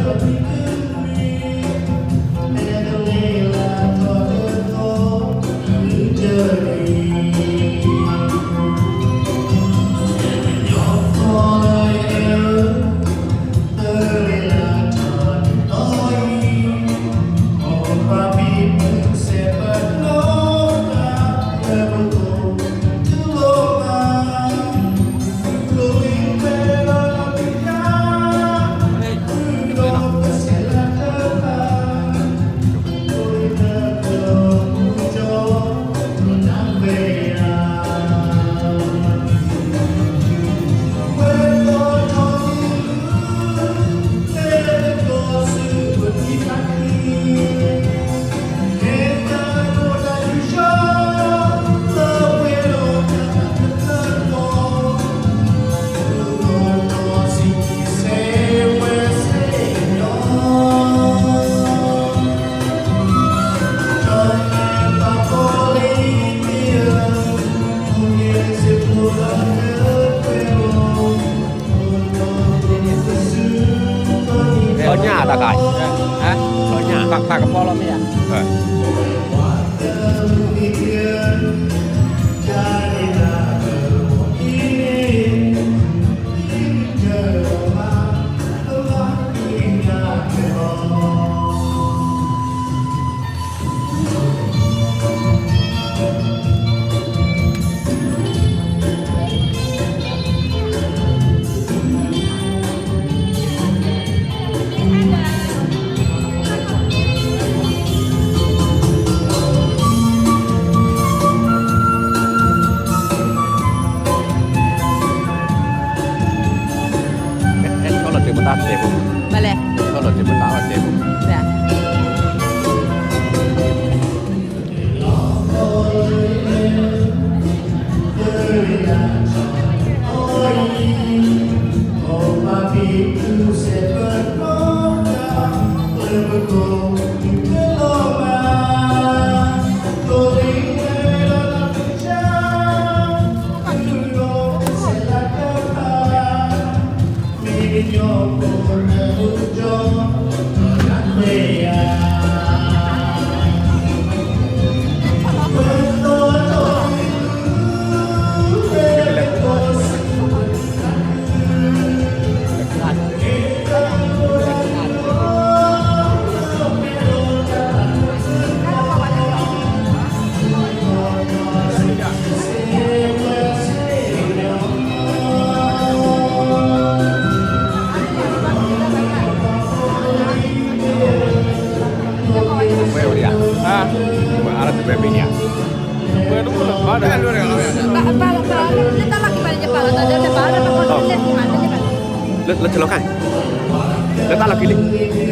လီၤညၣ်တခါ, လီၤညၣ်, ပာ်ကဖီလီၤမ့ၢ်ဧါ, ဟဲဆီလီၤစၢၤပတၢ်တဲဖိ, ဘၣ်လဲၣ်, ဟဲဆီလီၤစၢၤပတၢ်အီၣ်တဲဖိ, ဘၣ် ဝဲဝဲဒၣ်, အါ, ဝဲအါလၢတဝဲမ့ၢ်ဧါ, ဝဲတမုၢ်လၢၤဘၣ်ဒီး, လၢတၢ်လီၢ်ခံလံ, လၢတၢ်လီၢ်ခံလံ,